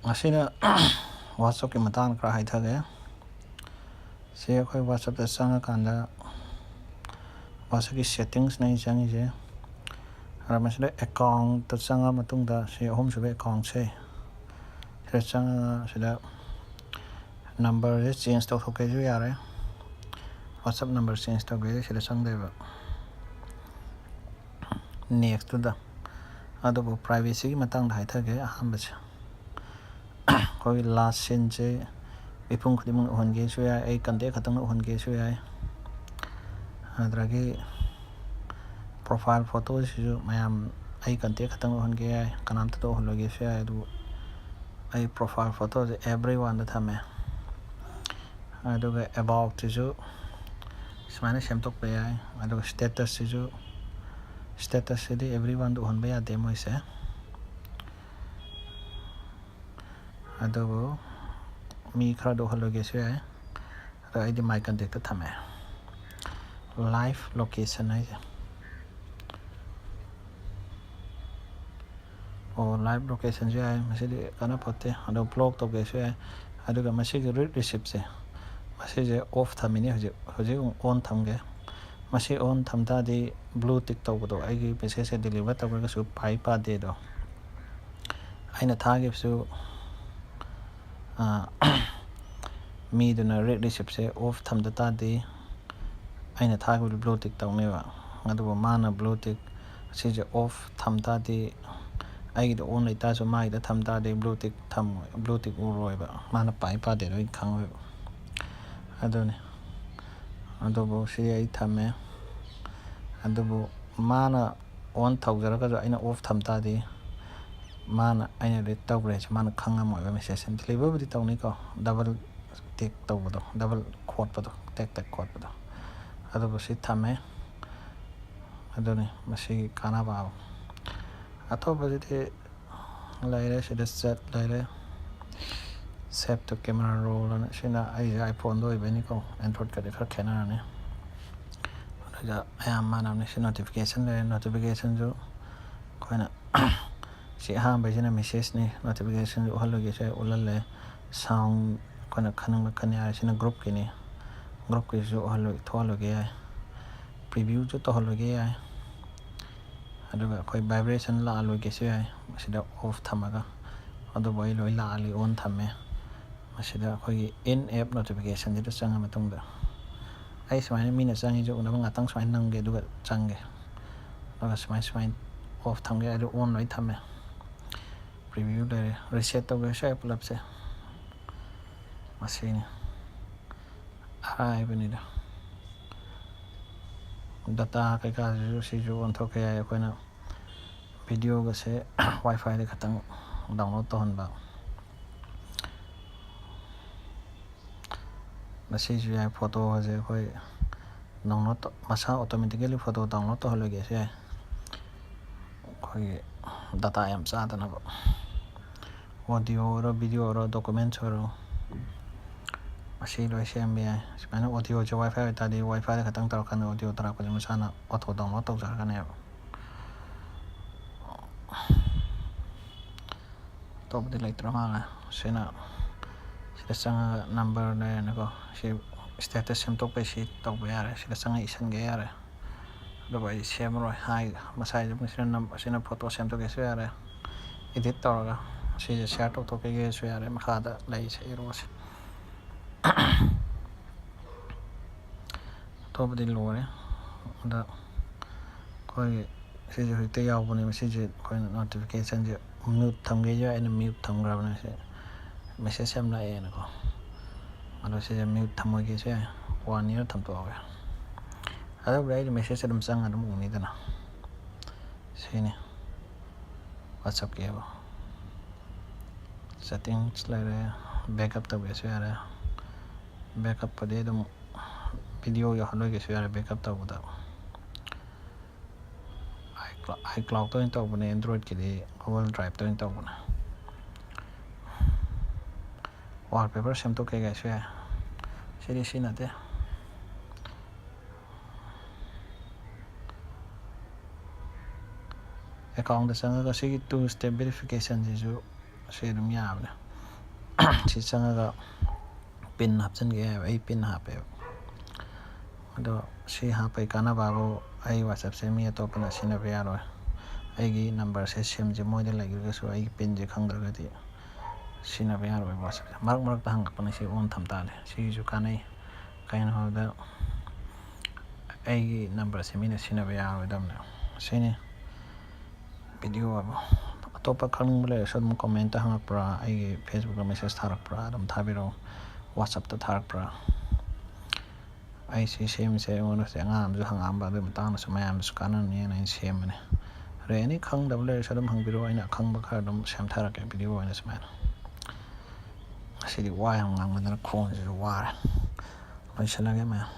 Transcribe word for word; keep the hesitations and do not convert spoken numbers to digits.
ꯉꯁꯤꯅ WhatsApp-ꯀꯤ ꯃꯇꯥꯡꯗ ꯈꯔ ꯍꯥꯏꯊꯒꯦ꯫ ꯁꯤ ꯑꯩꯈꯣꯏ WhatsApp-ꯇ ꯆꯪꯉꯀꯥꯟꯗ, WhatsApp-ꯀꯤ settingsꯅ ꯑꯩ ꯆꯪꯉꯤꯁꯦ꯫ ꯑꯗ ꯃꯁꯤꯗ account-ꯇ ꯆꯪꯉ ꯃꯇꯨꯡꯗ, ꯁꯤ ꯑꯍꯨꯝꯁꯨꯕ account-ꯁꯦ ꯁꯤꯗ ꯆꯪꯉꯒ, ꯁꯤꯗ number-ꯁꯦ change ꯇꯧꯊꯣꯛꯀꯦꯁꯨ ꯌꯥꯔꯦ, WhatsApp number change ꯇꯧꯒꯦ ꯁꯤꯗ ꯆꯪꯗꯣꯏꯕ꯫ Next-ꯇꯨꯗ꯫ ꯑꯗꯨꯕꯨ privacy-ꯒꯤ ꯃꯇꯥꯡꯗ ꯍꯥꯏꯊꯒꯦ꯫ ꯑꯍꯥꯟꯕꯁꯦ, ꯑꯩꯈꯣꯏꯒꯤ last seen-ꯁꯦ ꯃꯤꯄꯨꯝ ꯈꯨꯗꯤꯡꯃꯛ ꯎꯍꯟꯒꯦꯁꯨ ꯌꯥꯏ, ꯑꯩ contact ꯈꯛꯇꯪ ꯎꯍꯟꯒꯦꯁꯨ ꯌꯥꯏ꯫ ꯑꯗꯨꯗꯒꯤ profile photo-ꯁꯤꯁꯨ ꯃꯌꯥꯝ, ꯑꯩ contact ꯈꯛꯇꯪ ꯎꯍꯟꯒꯦ ꯌꯥꯏ, ꯀꯅꯥꯝꯇꯗ ꯎꯍꯜꯂꯣꯏꯒꯦꯁꯨ ꯌꯥꯏ꯫ ꯑꯗꯨꯕꯨ ꯑꯩ profile photo-ꯁꯦ everyone-ꯗ ꯊꯝꯃꯦ꯫ ꯑꯗꯨꯒ about-ꯁꯤꯁꯨ ꯁꯨꯃꯥꯏꯅ ꯁꯦꯝꯗꯣꯛꯄ ꯌꯥꯏ꯫ ꯑꯗꯨꯒ status-ꯁꯤꯁꯨ, status-ꯁꯤꯗꯤ everyone-ꯗ ꯎꯍꯟꯕ ꯌꯥꯗꯦ ꯃꯣꯏꯁꯦ꯫ ꯑꯗꯨꯕꯨ ꯃꯤ ꯈꯔꯗ ꯎꯍꯜꯂꯣꯏꯒꯦꯁꯨ ꯌꯥꯏ꯫ ꯑꯗꯣ ꯑꯩꯗꯤ my contact-ꯇ ꯊꯝꯃꯦ꯫ Live location ꯍꯥꯏꯁꯦ꯫ ꯑꯣ, live location-ꯁꯨ ꯌꯥꯏ꯫ ꯃꯁꯤꯗꯤ ꯀꯥꯟꯅꯄꯣꯠꯇꯦ꯫ ꯑꯗꯣ block ꯇꯧꯒꯦꯁꯨ ꯌꯥꯏ꯫ ꯑꯗꯨꯒ ꯃꯁꯤꯒꯤ read receipt-ꯁꯦ, ꯃꯁꯤꯁꯦ off ꯊꯝꯃꯤꯅꯤ ꯍꯧꯖꯤꯛ꯫ ꯍꯧꯖꯤꯛ ꯑꯃꯨꯛ on ꯊꯝꯒꯦ꯫ ꯃꯁꯤ on ꯊꯝ ꯇꯥꯔꯗꯤ blue tick ꯇꯧꯕꯗꯣ, ꯑꯩꯒꯤ message-ꯁꯦ deliver ꯇꯧꯈ꯭ꯔꯒꯁꯨ ꯄꯥꯏ ꯄꯥꯗꯦꯗꯣ꯫ ꯑꯩꯅ ꯊꯥꯈꯤꯕꯁꯨ, ꯑ, ꯃꯤꯗꯨꯅ read receipt-ꯁꯦ off ꯊꯝꯗ ꯇꯥꯔꯗꯤ ꯑꯩꯅ ꯊꯥꯈꯤꯕꯗꯨ blue tick ꯇꯧꯅꯦꯕ꯫ ꯑꯗꯨꯕꯨ ꯃꯥꯅ blue tick, ꯁꯤꯁꯦ off ꯊꯝ ꯇꯥꯔꯗꯤ, ꯑꯩꯒꯤꯗ on ꯂꯩꯇꯥꯔꯁꯨ ꯃꯥꯒꯤꯗ ꯊꯝ ꯇꯥꯔꯗꯤ blue tick ꯊꯝ-, blue tick ꯎꯔꯣꯏꯕ꯫ ꯃꯥꯅ ꯄꯥꯏ ꯄꯥꯗꯦꯗꯣ ꯑꯩ ꯈꯪꯉꯣꯏꯕ꯫ ꯑꯗꯨꯅꯤ꯫ ꯑꯗꯨꯕꯨ ꯁꯤ ꯑꯩ ꯊꯝꯃꯦ꯫ ꯑꯗꯨꯕꯨ ꯃꯥꯅ on ꯇꯧꯖꯔꯒꯁꯨ ꯑꯩꯅ off ꯊꯝ ꯇꯥꯔꯗꯤ ꯃꯥꯅ, ꯑꯩꯅ read ꯇꯧꯈ꯭ꯔꯦ ꯍꯥꯏꯁꯦ ꯃꯥꯅ ꯈꯪꯉꯝꯃꯣꯏꯕ message-ꯁꯦ꯫ Deliver-ꯕꯨꯗꯤ ꯇꯧꯅꯤꯀꯣ, double tick ꯇꯧꯕꯗꯣ, double ꯈꯣꯠꯄꯗꯣ, ꯇꯦꯛ ꯇꯦꯛ ꯈꯣꯠꯄꯗꯣ꯫ ꯑꯗꯨꯕꯨ ꯁꯤ ꯊꯝꯃꯦ꯫ ꯑꯗꯨꯅꯤ ꯃꯁꯤꯒꯤ ꯀꯥꯟꯅꯕ ꯍꯥꯏꯕꯨ꯫ ꯑꯇꯣꯞꯄꯁꯤꯗꯤ ꯂꯩꯔꯦ, ꯁꯤꯗ chat ꯂꯩꯔꯦ, save to camera roll ꯑꯅ꯫ ꯁꯤꯅ ꯑꯩꯁꯦ iPhone-ꯗ ꯑꯣꯏꯕꯩꯅꯤꯀꯣ, Android-ꯀꯗꯤ ꯈꯔ ꯈꯦꯠꯅꯔꯅꯤ꯫ ꯑꯗꯨꯒ ꯑꯌꯥꯝꯕ ꯃꯥꯟꯅꯕꯅꯤ꯫ ꯁꯤ notification ꯂꯩꯔꯦ, notification-ꯁꯨ ꯑꯩꯈꯣꯏꯅ ꯁꯤ ꯑꯍꯥꯟꯕꯩꯁꯤꯅ ꯃꯦꯁꯦꯖꯅꯤ, ꯅꯣꯇꯤꯐꯤꯀꯦꯁꯟꯁꯨ ꯎꯍꯜꯂꯣꯏꯒꯦ꯫ ꯁꯤ ꯎꯠꯍꯜꯂꯦ꯫ ꯁꯥꯎꯟ ꯑꯩꯈꯣꯏꯅ ꯈꯟꯅꯤꯡꯕ ꯈꯟ ꯌꯥꯔꯦ꯫ ꯁꯤꯅ ꯒ꯭ꯔꯨꯞꯀꯤꯅꯤ꯫ ꯒ꯭ꯔꯨꯞꯀꯤꯁꯨ ꯎꯍꯜꯂꯣꯏ, ꯊꯣꯛꯍꯜꯂꯣꯏꯒꯦ ꯌꯥꯏ꯫ ꯄ꯭ꯔꯤꯚ꯭ꯌꯨꯁꯨ ꯇꯧꯍꯜꯂꯣꯏꯒꯦ ꯌꯥꯏ꯫ ꯑꯗꯨꯒ ꯑꯩꯈꯣꯏ ꯚꯥꯏꯕ꯭ꯔꯦꯁꯟ ꯂꯥꯛꯍꯜꯂꯣꯏꯒꯦꯁꯨ ꯌꯥꯏ꯫ ꯃꯁꯤꯗ ꯑꯣꯐ ꯊꯝꯃꯒ꯫ ꯑꯗꯨꯕꯨ ꯑꯩ ꯂꯣꯏ ꯂꯥꯛꯍꯜꯂꯤ, ꯑꯣꯟ ꯊꯝꯃꯦ꯫ ꯃꯁꯤꯗ ꯑꯩꯈꯣꯏꯒꯤ ꯏꯟ ꯑꯦꯞ ꯅꯣꯇꯤꯐꯤꯀꯦꯁꯟꯁꯤꯗ ꯆꯪꯉ ꯃꯇꯨꯡꯗ, ꯑꯩ ꯁꯨꯃꯥꯏꯅ ꯃꯤꯅ ꯆꯪꯉꯤꯁꯦ ꯎꯅꯕ ꯉꯥꯛꯇꯪ ꯁꯨꯃꯥꯏꯅ ꯅꯝꯒꯦ, ꯑꯗꯨꯒ ꯆꯪꯒꯦ꯫ ꯑꯗꯨꯒ ꯁꯨꯃꯥꯏ ꯁꯨꯃꯥꯏꯅ ꯑꯣꯐ ꯊꯝꯒꯦ, ꯑꯗꯨ ꯑꯣꯟ ꯂꯣꯏ ꯊꯝꯃꯦ꯫ ꯄ꯭ꯔꯤꯚ꯭ꯌꯨ ꯂꯩꯔꯦ꯫ ꯔꯤꯁꯦꯠ ꯇꯧꯒꯦꯁꯨ ꯌꯥꯏ ꯄꯨꯂꯞꯁꯦ꯫ ꯃꯁꯤꯅꯤ꯫ ꯑꯔꯥꯏꯕꯅꯤꯗ꯫ ꯗꯇꯥ ꯀꯩꯀꯥꯁꯤꯁꯨ ꯁꯤꯁꯨ ꯑꯣꯟꯊꯣꯛꯄ ꯌꯥꯏ꯫ ꯑꯩꯈꯣꯏꯅ ꯚꯤꯗꯤꯑꯣꯒꯁꯦ ꯋꯥꯏꯐꯥꯏꯗ ꯈꯛꯇꯪ ꯗꯥꯎꯟꯂꯣꯗ ꯇꯧꯍꯟꯕ꯫ ꯃꯁꯤꯁꯨ ꯌꯥꯏ꯫ ꯐꯣꯇꯣꯒꯁꯦ ꯑꯩꯈꯣꯏ ꯗꯥꯎꯟꯂꯣꯗ ꯇꯧ-, ꯃꯁꯥ ꯑꯣꯇꯣꯃꯦꯇꯤꯀꯦꯂꯤ ꯐꯣꯇꯣ ꯗꯥꯎꯟꯂꯣꯗ ꯇꯧꯍꯜꯂꯣꯏꯒꯦꯁꯨ ꯌꯥꯏ꯫ ꯑꯩꯈꯣꯏꯒꯤ ꯗꯇꯥ ꯌꯥꯝ ꯆꯥꯗꯅꯕ꯫ ꯑꯣꯗꯤꯑꯣ ꯑꯣꯏꯔꯣ, ꯚꯤꯗꯤꯑꯣ ꯑꯣꯏꯔꯣ, ꯗꯣꯀꯨꯃꯦꯟꯠꯁ ꯑꯣꯏꯔꯣ, ꯃꯁꯤ ꯂꯣꯏ ꯁꯦꯝꯕ ꯌꯥꯏ꯫ ꯁꯨꯃꯥꯏꯅ ꯑꯣꯗꯤꯑꯣꯁꯦ ꯋꯥꯏꯐꯥꯏ ꯑꯣꯏꯇꯥꯔꯗꯤ ꯋꯥꯏꯐꯥꯏꯗ ꯈꯛꯇꯪ ꯇꯧꯔꯀꯥꯟꯗ ꯑꯣꯗꯤꯑꯣ ꯊꯥꯔꯛꯄꯁꯦ ꯃꯁꯥꯅ ꯑꯣꯇꯣ ꯗꯥꯎꯟꯂꯣꯗ ꯇꯧꯖꯔꯛꯀꯅꯦꯕ꯫ ꯑꯇꯣꯞꯄꯗꯤ ꯂꯩꯇ꯭ꯔ ꯃꯥꯜꯂꯦ꯫ ꯁꯤꯅ, ꯁꯤꯗ ꯆꯪꯉꯒ ꯅꯝꯕꯔ ꯂꯩꯔꯦꯅꯀꯣ꯫ ꯁꯤ ꯁ꯭ꯇꯦꯇꯁ ꯁꯦꯝꯗꯣꯛꯄꯩ ꯁꯤ ꯇꯧꯕ ꯌꯥꯔꯦ꯫ ꯁꯤꯗ ꯆꯪꯉ ꯏꯁꯤꯟꯒꯦ ꯌꯥꯔꯦ꯫ ꯑꯗꯨꯕꯨ ꯑꯩ ꯁꯦꯝꯃꯔꯣꯏ꯫ ꯍꯥꯏ, ꯃꯁꯥꯏꯁꯦ ꯁꯤꯅ ꯅꯝ-, ꯁꯤꯅ ꯐꯣꯇꯣ ꯁꯦꯝꯗꯣꯛꯀꯦꯁꯨ ꯌꯥꯔꯦ, ꯏꯗꯤꯠ ꯇꯧꯔꯒ꯫ ꯁꯤꯁꯦ ꯁꯤꯌꯥꯔ ꯇꯧꯊꯣꯛꯈꯤꯒꯦꯁꯨ ꯌꯥꯔꯦ꯫ ꯃꯈꯥꯗ ꯂꯩꯁꯦ, ꯑꯦꯔꯣꯁꯦ꯫ ꯑꯇꯣꯞꯄꯗꯤ ꯂꯣꯏꯔꯦ꯫ ꯑꯗ ꯑꯩꯈꯣꯏꯒꯤ ꯁꯤꯁꯦ ꯍꯧꯖꯤꯛꯇ ꯌꯥꯎꯕꯅꯦꯕ꯫ ꯁꯤꯁꯦ ꯑꯩꯈꯣꯏꯅ ꯅꯣꯇꯤꯐꯤꯀꯦꯁꯟꯁꯦ ꯃ꯭ꯌꯨꯠ ꯊꯝꯒꯦꯁꯨ ꯌꯥꯏ꯫ ꯑꯩꯅ ꯃ꯭ꯌꯨꯠ ꯊꯝꯈ꯭ꯔꯕꯅꯦ꯫ ꯁꯤ ꯃꯦꯁꯦꯖ ꯌꯥꯝ ꯂꯥꯛꯑꯦꯅꯀꯣ꯫ ꯑꯗꯣ ꯁꯤꯁꯦ ꯃ꯭ꯌꯨꯠ ꯊꯝꯃꯣꯏꯒꯦꯁꯨ ꯌꯥꯏ꯫ ꯋꯥꯟ ꯏꯌꯔ ꯊꯝꯗꯣꯛꯑꯒꯦ꯫ ꯑꯗꯨꯕꯨꯗꯤ ꯑꯩꯗꯤ ꯃꯦꯁꯦꯖ ꯑꯗꯨꯝ ꯆꯪꯉ ꯑꯗꯨꯝ ꯎꯅꯤꯗꯅ꯫ ꯁꯤꯅꯤ꯫ WhatsAppꯀꯤ ꯍꯥꯏꯕ꯫ ꯁꯦꯠꯇꯤꯡꯁ ꯂꯩꯔꯦ꯫ ꯕꯦꯛꯑꯞ ꯇꯧꯒꯦꯁꯨ ꯌꯥꯔꯦ꯫ ꯕꯦꯛꯑꯞꯄꯨꯗꯤ ꯑꯗꯨꯝ ꯚꯤꯗꯤꯑꯣ ꯌꯥꯎꯍꯜꯂꯣꯏꯒꯦꯁꯨ ꯌꯥꯔꯦ ꯕꯦꯛꯑꯞ ꯇꯧꯕꯗ꯫ iClou-, iCloudꯇ ꯑꯣꯏꯅ ꯇꯧꯕꯅꯦ, Androidꯀꯤꯗꯤ Google Driveꯇ ꯑꯣꯏꯅ ꯇꯧꯕꯅꯦ꯫ Wallpaper ꯁꯦꯝꯗꯣꯛꯀꯦ ꯀꯥꯏꯁꯨ ꯌꯥꯏ꯫ ꯁꯤꯗꯤ ꯁꯤꯖꯤꯟꯅꯗꯦ꯫ ꯑꯦꯀꯥꯎꯟꯗ ꯆꯪꯉꯒ ꯁꯤꯒꯤ ꯇꯨ ꯁ꯭ꯇꯦꯞ ꯚꯦꯔꯤꯐꯤꯀꯦꯁꯟꯁꯤꯁꯨ ꯁꯤ ꯑꯗꯨꯝ ꯌꯥꯕꯅꯦ꯫ ꯁꯤ ꯆꯪꯉꯒ ꯄꯤꯟ ꯍꯥꯞꯆꯤꯟꯒꯦ ꯍꯥꯏꯕ, ꯑꯩ ꯄꯤꯟ ꯍꯥꯞꯄꯦꯕ꯫ ꯑꯗꯣ ꯁꯤ ꯍꯥꯞꯄꯩ ꯀꯥꯟꯅꯕꯕꯨ, ꯑꯩ ꯋꯥꯆꯞꯁꯦ ꯃꯤ ꯑꯇꯣꯞꯄꯅ ꯁꯤꯖꯤꯟꯅꯕ ꯌꯥꯔꯣꯏ꯫ ꯑꯩꯒꯤ ꯅꯝꯕꯔꯁꯦ, ꯁꯤꯝꯁꯦ ꯃꯣꯏꯗ ꯂꯩꯈ꯭ꯔꯒꯁꯨ ꯑꯩꯒꯤ ꯄꯤꯟꯁꯦ ꯈꯪꯗ꯭ꯔꯒꯗꯤ ꯁꯤꯖꯤꯟꯅꯕ ꯌꯥꯔꯣꯏꯕ ꯋꯥꯆꯞꯁꯦ꯫ ꯃꯔꯛ ꯃꯔꯛꯇ ꯍꯪꯉꯛꯄꯅꯦ, ꯁꯤ ꯑꯣꯟ ꯊꯝ ꯇꯥꯔꯦ꯫ ꯁꯤꯒꯤꯁꯨ ꯀꯥꯟꯅꯩ꯫ ꯀꯩꯅꯣ ꯍꯥꯏꯕꯗ, ꯑꯩꯒꯤ ꯅꯝꯕꯔꯁꯦ ꯃꯤꯅ ꯁꯤꯖꯤꯟꯅꯕ ꯌꯥꯔꯣꯏꯗꯕꯅꯦ꯫ ꯁꯤꯅꯤ꯫ ꯚꯤꯗꯤꯑꯣ ꯑꯃ ꯑꯇꯣꯞꯄ ꯈꯪꯅꯤꯡꯕ ꯂꯩꯔꯁꯨ ꯑꯗꯨꯝ ꯀꯣꯃꯦꯟꯇ ꯍꯪꯉꯛꯄ꯭ꯔꯥ, ꯑꯩꯒꯤ ꯐꯦꯁꯕꯨꯛꯇ ꯃꯦꯁꯦꯖ ꯊꯥꯔꯛꯄ꯭ꯔꯥ, ꯑꯗꯨꯝ ꯊꯥꯕꯤꯔꯛꯑꯣ, ꯋꯥꯆꯞꯇ ꯊꯥꯔꯛꯄ꯭ꯔꯥ꯫ ꯑꯩ ꯁꯤ ꯁꯦꯝꯃꯤꯁꯦ ꯑꯩꯉꯣꯟꯗꯁꯨ ꯑꯉꯥꯡ ꯑꯃꯁꯨ ꯍꯪꯉꯛꯑꯝꯕ, ꯑꯗꯨꯒꯤ ꯃꯇꯥꯡꯗꯁꯨ ꯃꯌꯥꯝꯗꯁꯨ ꯀꯥꯟꯅꯅꯤꯅ ꯑꯩꯅ ꯁꯦꯝꯕꯅꯦ꯫ ꯑꯗꯣ ꯑꯦꯅꯤ ꯈꯪꯗꯕ ꯂꯩꯔꯁꯨ ꯑꯗꯨꯝ ꯍꯪꯕꯤꯔꯛꯑꯣ, ꯑꯩꯅ ꯑꯈꯪꯕ ꯈꯔ ꯑꯗꯨꯝ ꯁꯦꯝꯊꯔꯛꯀꯦ ꯚꯤꯗꯤꯑꯣ ꯑꯣꯏꯅ ꯁꯨꯃꯥꯏꯅ꯫ ꯉꯁꯤꯗꯤ ꯋꯥ ꯌꯥꯝ ꯉꯥꯡꯃꯟꯗꯅ ꯈꯣꯟꯁꯤꯁꯨ ꯋꯥꯔꯦ꯫ ꯂꯣꯏꯁꯤꯜꯂꯒꯦ ꯃꯌꯥꯝ꯫